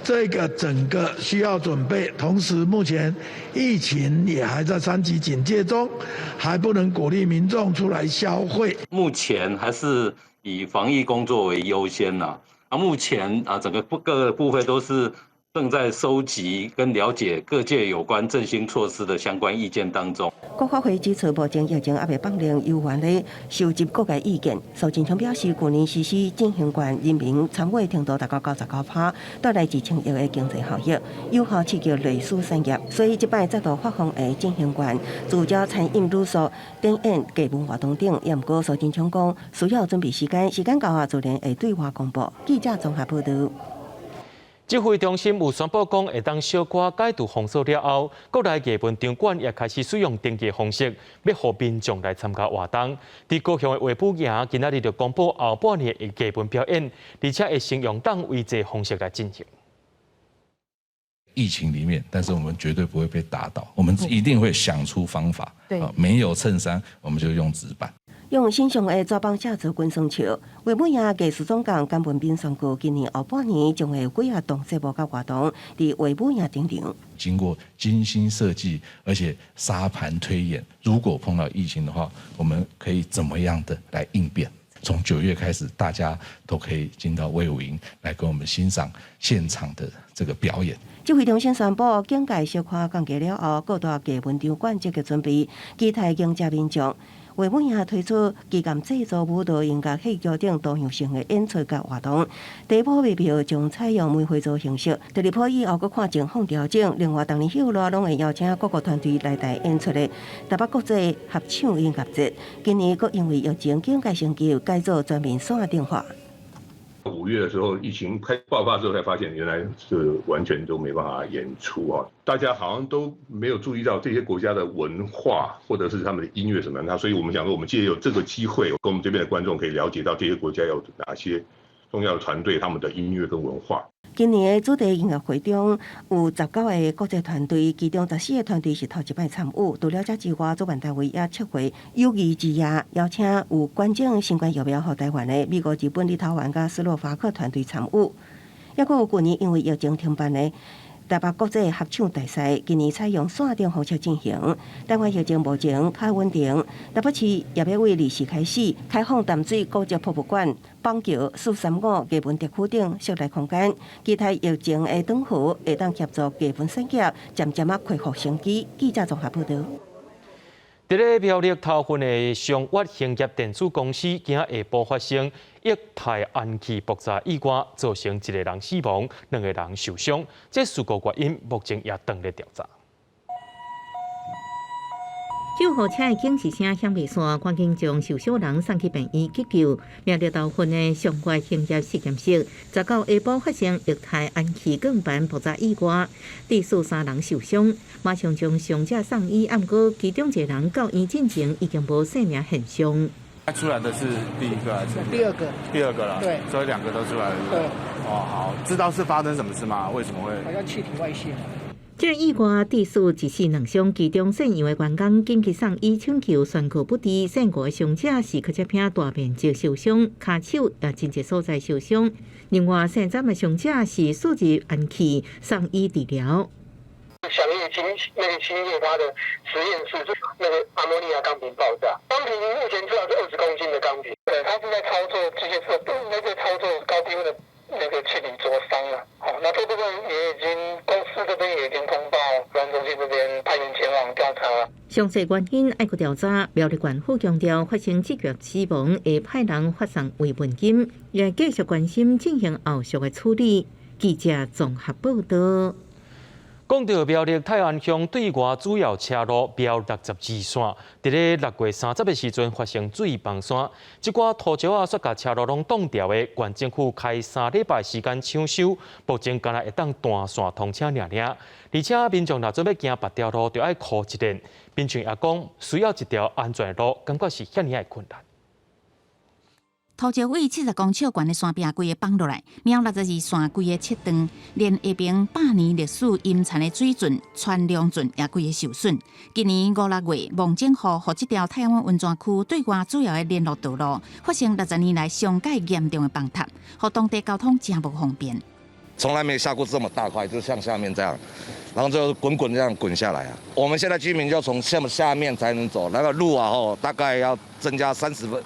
S18: 這個整個需要準備，同時目前疫情也還在3級警戒中，還不能鼓勵民眾出來消費。
S25: 目前還是以防疫工作為優先啦。目前整個各個部會都是正在收集跟了解各界有關振興措施的相關意見當中。
S8: 國發會指出，目前疫情猶未放令，猶原咧收集各界意見。蘇貞昌表示，舊年實施振興券，人民參與程度達到99%，帶來1000億的經濟效益，有效刺激類似產業。所以這擺再度發放的振興券，聚焦餐飲、旅宿、展演、藝文活動等。也毋過蘇貞昌講，需要準備時間，時間到啊，自然會對外公布。記者綜合報道。
S1: 指揮中心有宣布講，會當小可解除封鎖了後，國內藝文場館也開始使用登記方式，欲予民眾來參加活動。佇高雄的衛武營今仔日就公布後半年的藝文表演，而且會先用檔位制方式來進行。
S19: 疫情裡面，但是我們絕對不會被打倒，我們一定會想出方法。沒有襯衫，我們就用紙板。
S8: 用線上的紙板寫做滾雙笑，衛武營藝術總監甘文彬宣告，今年後半年將會有幾仔檔節目佮活動佇衛武營登場。
S19: 經過精心設計，而且沙盤推演，如果碰到疫情的話，我們可以怎麼樣的來應變？從9月開始，大家都可以進到衛武營來跟我們欣賞現場的這個表演。
S8: 指揮中心宣布，警戒小可降低了後，各大藝文場館積極準備，期待迎接民眾。衛武營推出旗艦製作舞蹈、音樂、戲劇等多樣性的演出佮活動。第一波賣票將採用媒會組形式，第二波以後閣看情況調整。另外，逐年歇熱攏會邀請各國團隊來台演出的台北國際合唱音樂節，今年閣因為疫情警戒升級，改做全面線頂化。
S4: 5月的時候，疫情開爆發之後，才發現原來是完全都沒辦法演出啊！大家好像都沒有注意到這些國家的文化，或者是他們的音樂什麼的。所以我們想說，我們借由這個機會，跟我們這邊的觀眾可以了解到這些國家有哪些重要的團隊，他們的音樂跟文化。
S8: 今年的主題音樂會中有19個國際團隊，其中14個團隊是頭一擺參與。除了這之外，主辦單位也策劃友誼之夜，邀請有捐贈新冠疫苗予台灣的美國、日本、立陶宛佮斯洛伐克團隊參與。抑閣有舊年因為疫情停辦的台北國際合唱大賽，今年採用線頂方式進行。台灣疫情目前較穩定，台北市也欲對24開始開放淡水國家博物館、板橋435藝文特區等室內空間，期待疫情的轉好，會當協助藝文產業漸漸仔恢復生機。記者綜合報導。
S1: 佇咧苗栗頭份的松越興業電子公司，今仔下晡發生液態氨氣爆炸意外，造成一個人死亡，兩個人受傷。這事故原因目前也當咧調查。
S6: 救護車的警示聲響袂散，趕緊將受傷人送去病院急救。苗栗頭份的松越興業實驗室，19下晡發生液態氨氣鋼板爆炸意外，致使三人受傷，馬上將傷者送醫，毋過其中一個人到院進前已經無生命現象。
S5: 出來的是第一個還是
S7: 第二個？
S5: 第二個了，
S7: 對，
S5: 所以兩個都出來了。
S7: 對，
S5: 哦，好，知道是發生什麼事嗎？為什麼會？
S7: 好像氣體外洩。
S6: 這個意外致使一死兩傷，其中姓楊的員工緊急送醫搶救，宣告不治。姓吳的傷者是閣這片大面積受傷，跤手也真濟所在受傷。另外，姓詹的傷者是吸入氨氣送醫治療。
S9: 響應清那個清業他的實驗室，那個阿摩尼亞鋼瓶爆炸，鋼瓶目前知道是20公斤的鋼瓶，對，他是在操作機械設備，那個操作高低溫的那個氣體灼傷了。好，那這部分也已經公司這邊也已經通報，食安中心這邊派員前往調查。
S6: 詳細原因愛閣調查。苗栗縣府強調，發生這起死亡會派人發送慰問金，也繼續關心進行後續的處理。記者綜合報導。
S1: 講到苗栗泰安鄉對外主要車路苗62線，佇咧6月30的時陣發生水崩山，這寡土石仔煞共車路攏擋牢的，縣政府開3禮拜時間搶修，目前敢若會當斷線通車爾爾。而且民眾若準備行別條路，就愛箍一電。民眾也講，需要一條安全的路，感覺是遐爾仔困難。
S2: 土石對70公尺懸的山壁規个崩落來，苗62線規个切斷，連下爿百年歷史陰田的水圳、川龍圳也規个受損。今年五六月，猛降雨，予這條泰安溫泉區對外主要的聯絡道路發生60年來上蓋嚴重的崩塌，予當地交通誠無方便。
S20: 從來沒下過這麼大塊，就像下面這樣，然後就滾滾這樣滾下來啊。我們現在居民就從下下面才能走，那個路啊，吼，大概要增加30分。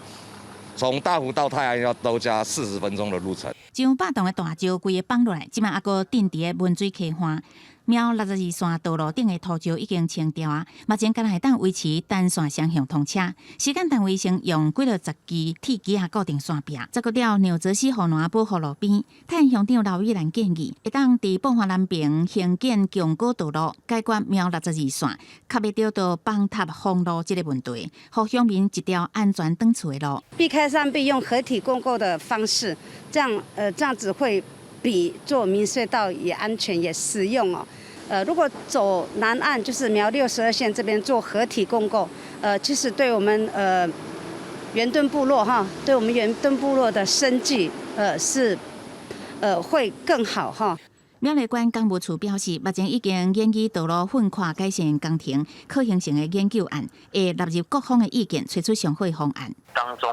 S20: 從大湖到泰安要多加40分鐘的路程。
S2: 將百棟的大石規个崩落來，這擺猶閣鎮佇个汶水溪岸。苗62線道路頂的土石已經清掉啊，目前敢若會當維持單線雙向通車。時間單位先用幾落十支鐵枝仔固定山壁，再閣了紐澤西河岸保護路邊。泰安鄉長劉玉蘭建議，會當佇埔華南爿興建強固道路，解決苗62線，較袂著到崩塌封路這個問題，予鄉民一條安全轉厝的路。
S21: 避開山壁，用合體共構的方式，這樣子會比做明隧道也安全也實用哦。如果走南岸，就是苗62線這邊做合體共構，其實對我們元墩部落哈，對我們元墩部落的生計，是會更好哈。
S2: 苗栗縣工務處表示，目前已經研擬道路橫跨改善工程可行性的研究案，會納入各方的意見，提出上好的方案。
S22: 當中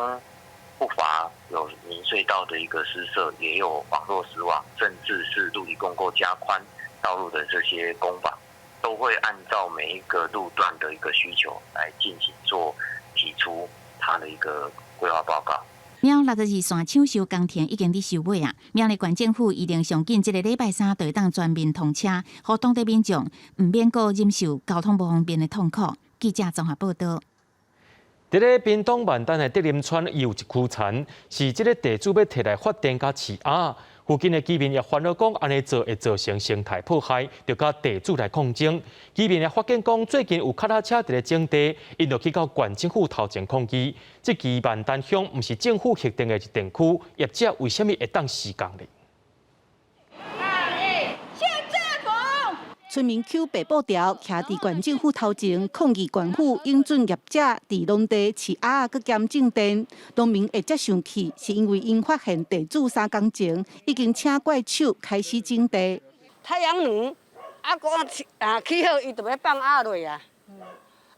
S22: 不乏有明隧道的一個施設，也有網絡絲網，甚至是陸地共構加寬道路的這些工法，都會按照每一個路段的一個需求來進行做提出它的一個規劃報告。
S2: 苗62線搶修工程已經佇收尾啊！苗栗縣政府預定上緊這个禮拜三就會當全面通車，予當地民眾毋免閣忍受交通無方便的痛苦。記者綜合報導。
S1: 佇咧屏東萬丹的竹林村有一區田，是這个地主欲提來發電佮飼鴨。附近的居民也煩惱講，按呢做會造成生態破壞，就佮地主來抗爭。居民也發現講，最近有腳踏車佇咧種地，𪜶就去到縣政府頭前抗議。這支萬丹鄉毋是政府核定的一定區，業者為啥物會當施工呢？
S7: 縣政府。村民搝白布條，徛佇縣政府頭前抗議縣府允准業者佇農地飼鴨閣兼種電。農民會遮生氣，是因為𪜶發現地主3工前已經請怪手開始種地。
S10: 太陽能啊，講啊起好，伊就欲放鴨落啊。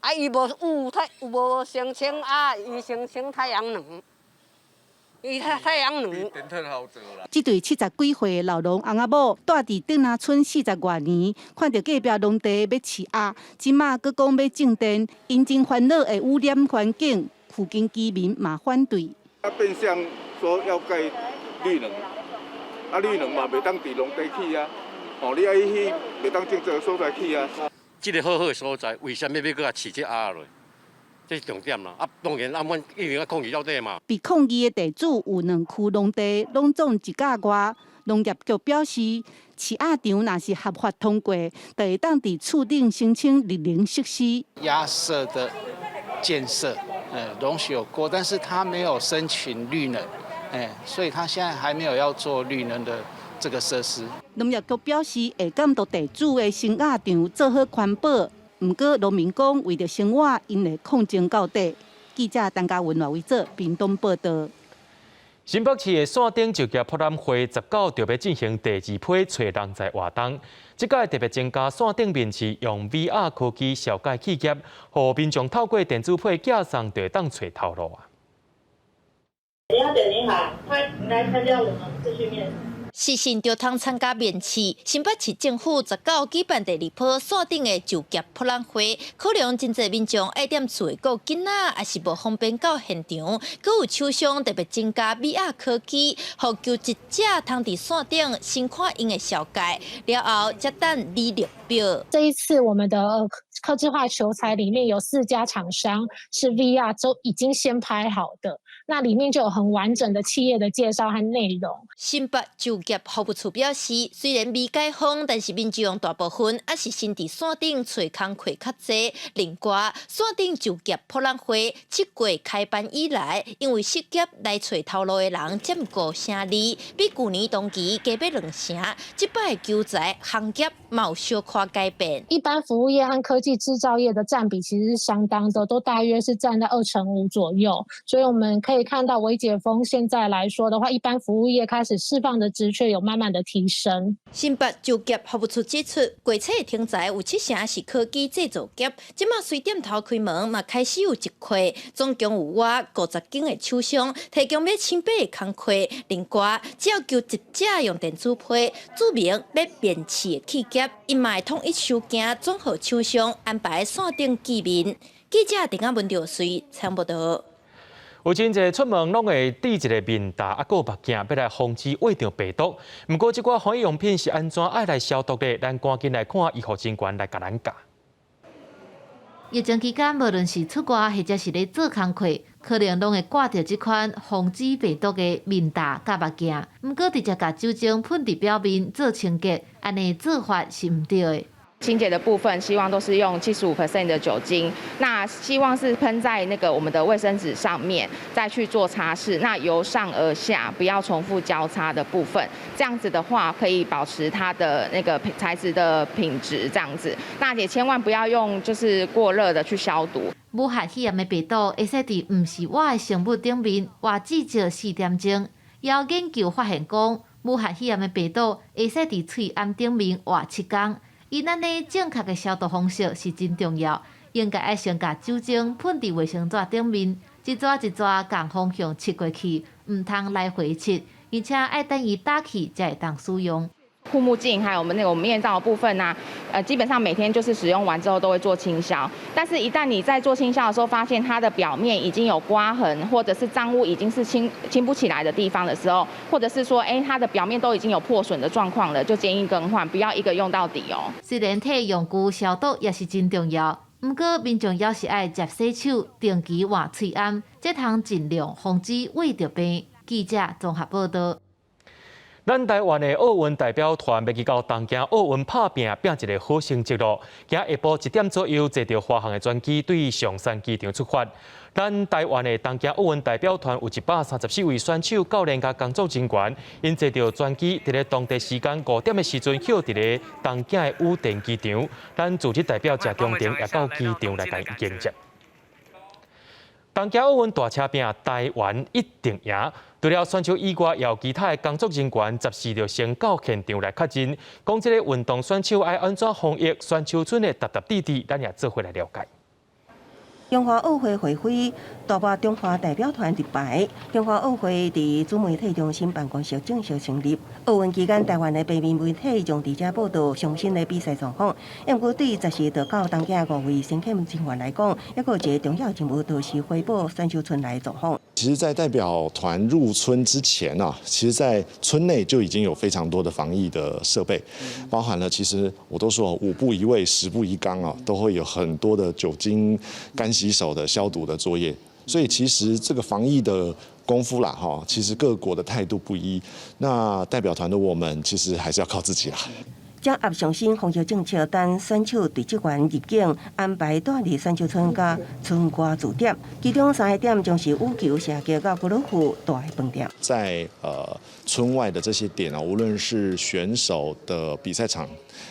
S10: 啊，伊無有太有無申請鴨，伊申請太陽能。伊太太陽能。
S7: 這對70幾歲的老農翁仔某，蹛佇竹林村40外年，看著隔壁農地欲飼鴨，這馬閣講欲種電，𪜶真煩惱會污染環境，附近居民嘛反對。
S24: 啊，變相說要蓋綠能，啊綠能嘛袂當佇農地起啊，哦，你愛去袂當種這个所在起啊。
S11: 這个好好的所在，為啥物欲閣共飼這鴨落？這是重點啦！啊，當然，啊，阮一定愛抗議到底嘛。
S7: 被抗議的地主有兩區農地，攏總一甲外。農業局表示，飼鴨場若是合法通過，就會當佇厝頂申請綠能設施。
S12: 鴨舍的建設，容許有過，但是他沒有申請綠能，所以他現在還沒有要做綠能的這個設施。
S7: 農業局表示，會監督地主的生鴨場做好環保。毋過，農民講為著生活，𪜶會抗爭到底。記者陳嘉文、賴維哲屏東報導。
S1: 新北市的線頂就業博覽會19就欲進行第二批揣人才活動，這屆特別增加線頂面試，用 VR 科技紹介企業，予民眾透過電子批寄送就會當揣頭路啊。
S23: 林小姐您好，歡迎來參加我們視訊面試。
S26: 視訊就通參加面試，新北市政府19舉辦第二波線頂的就業博覽會，可能真濟民眾愛踮厝顧囡仔，抑是無方便到現場，閣有廠商特別增加 VR 科技，予求職者通佇線頂先看𪜶的紹介，了後才等履歷表。
S27: 這一次我們的客製化求才裡面有4家廠商是 VR 都已經先拍好的，那裡面就有很完整的企業的介紹和內容。
S26: 新北就業服務處表示，雖然未解封，但是民眾大部分猶是先佇線頂揣工課較濟。另外，線頂就業博覽會7月開辦以來，因為失業來揣頭路的人佔5成2，比舊年同期加欲2成。這擺求才行業嘛有小可改變。
S27: 一般服務業和科技製造業的佔比其實是相當的，都大約是佔在25%左右。所以我們可以看到，微解封現在來說的話，一般服務業開始釋放的職缺有慢慢的提升。
S26: 新北就業服務處指出，過冊的停才有7成是科技製造業，這馬隨店頭開門嘛開始有一塊，總共有倚50間的廠商提供欲請爬的工課。另外，只要求職者用電子批註明欲面試的企業，𪜶嘛會統一收件轉予廠商安排線頂見面。記者鄭阿文劉穗採報導。
S1: 有真濟出門攏會戴一个面罩，啊，閣有目鏡，欲來防止秽著病毒。毋過，這寡防疫用品是按怎愛來消毒的？咱趕緊來看醫護人員來共咱教。
S28: 疫情期間，無論是出外或者是咧做工課，可能攏會掛著這款防止病毒的面罩佮目鏡。毋過，直接共酒精噴佇表面做清潔，按呢做法是毋對的。
S29: 清潔的部分，希望都是用75% 的酒精。那希望是噴在那個我們的衛生紙上面，再去做擦拭。那由上而下，不要重複交叉的部分。這樣子的話，可以保持它的那個材質的品質。這樣子，那也千萬不要用就是過熱的去消毒。
S28: 武漢肺炎的病毒會使佇毋是活的生物頂面活至少4點鐘。也有研究發現講，武漢肺炎的病毒會使佇喙罨頂面活7工。伊按呢正確的消毒方式是真重要，應該愛先共酒精噴佇衛生紙頂面，一撮一撮仝方向拭過去，毋通來回拭，而且愛等伊焦去才會當使用。
S29: 護目鏡，還有我們那個面罩的部分啊，基本上每天就是使用完之後都會做清消。但是，一旦你在做清消的時候，發現它的表面已經有刮痕，或者是髒污已經是清不起來的地方的時候，或者是說，它的表面都已經有破損的狀況了，就建議更換，不要一個用到底哦。
S28: 雖然替用具消毒也是真重要，毋過民眾也是愛捷洗手，定期換喙罨，這通盡量防止穢著病。記者綜合報道。
S1: 咱台灣的奧運代表團欲去到東京奧運拍拚，拚一個好成績囉。今下晡1點左右，坐著華航的專機對松山機場出發。咱台灣的東京奧運代表團有134位選手、教練佮工作人員，𪜶坐著專機，佇咧當地時間5點的時陣，歇佇咧東京的羽田機場。咱駐日代表謝長廷也到機場來共迎接。東京奧運大車拚，台灣一定贏。除了選手以外，也有其他的工作人員，十時就先到現場來確認，講這个運動選手愛按怎防疫，選手村的沓沓滴滴，咱也做伙來了解。
S8: 中華奧會會徽大阪中華代表團入排，中華奧會佇主媒體中心辦公室正式成立。奧運期間，台灣的平面媒體將佇遮報導上新的比賽狀況。毋過對十時就到東京五位先遣人員來講，猶閣有一個重要任務，就是匯報選手村內的狀況。
S3: 其實，在代表團入村之前啊，其實，在村內就已經有非常多的防疫的設備，包含了其實我都說五步一衛，十步一崗啊，都會有很多的酒精乾洗手的消毒的作業。所以，其實這個防疫的功夫啦，哈，其實各國的態度不一。那代表團的我們，其實還是要靠自己啦。
S8: 掌握上新防疫政策，等選手隊職員入境，安排蹛佇選手村佮村外駐點，其中三个點將是羽球、射擊佮高爾夫大的飯店。
S3: 在村外的這些點啊，無論是選手的比賽場，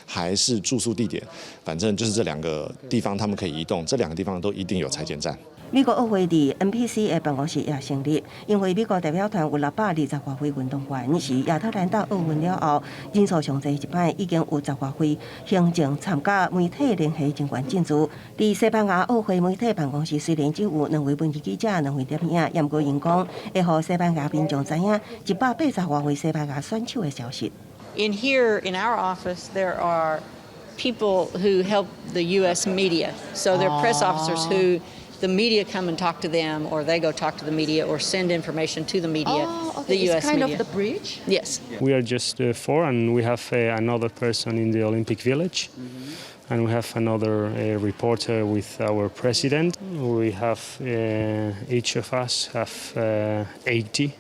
S3: 還是住宿地點，反正就是這兩個地方，他們可以移動，這兩個地方都一定有採檢站。
S8: 美國奧會佇 NPC 的辦公室也成立，因為美國代表團有620外位運動員，是亞特蘭大奧運了後人數上濟一擺，已經有十外位行政參加媒體聯繫人員進駐。佇西班牙奧會媒體辦公室雖然只有兩位文字記者、兩位攝影，毋過𪜶講會予西班牙民眾知影180外位西班牙選手的消息。
S13: In here, in our office, there are people who help the U.S. media, so they're press officers who the media come and talk to them, or they go talk to the media, or send information to the media.
S14: Oh, okay.
S13: The U.S.
S14: It's kind
S13: media.
S14: of the bridge?
S13: Yes.
S15: We are just four, and we have another person in the Olympic Village, and we have another reporter with our president. We have each of us have 80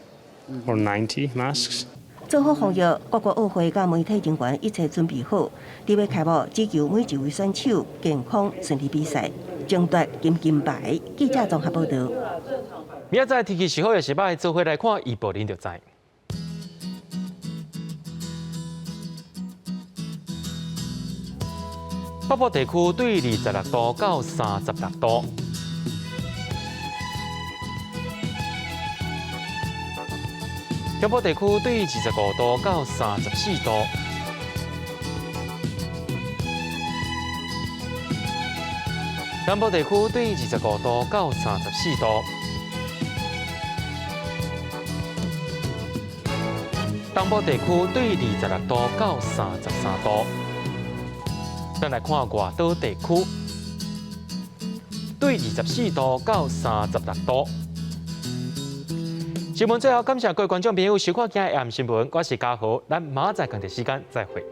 S15: or 90 masks.
S8: 做好防疫，各國奧會佮媒體人員一切準備好，佇欲開幕，只求每一位選手健康順利比賽，爭奪金金牌。記者綜合報導。
S1: 明仔載天氣是好抑是䆀，做伙來看預報，恁就知。北部地區對26度到36度。中部地區對25度到34度，南部地區對25度到34度，東部地區對26度到33度。咱來看外島地區，對24度到36度。新聞最後，感謝各位觀眾朋友收看今日的新聞，我是嘉豪，咱明仔載仝一時間再會。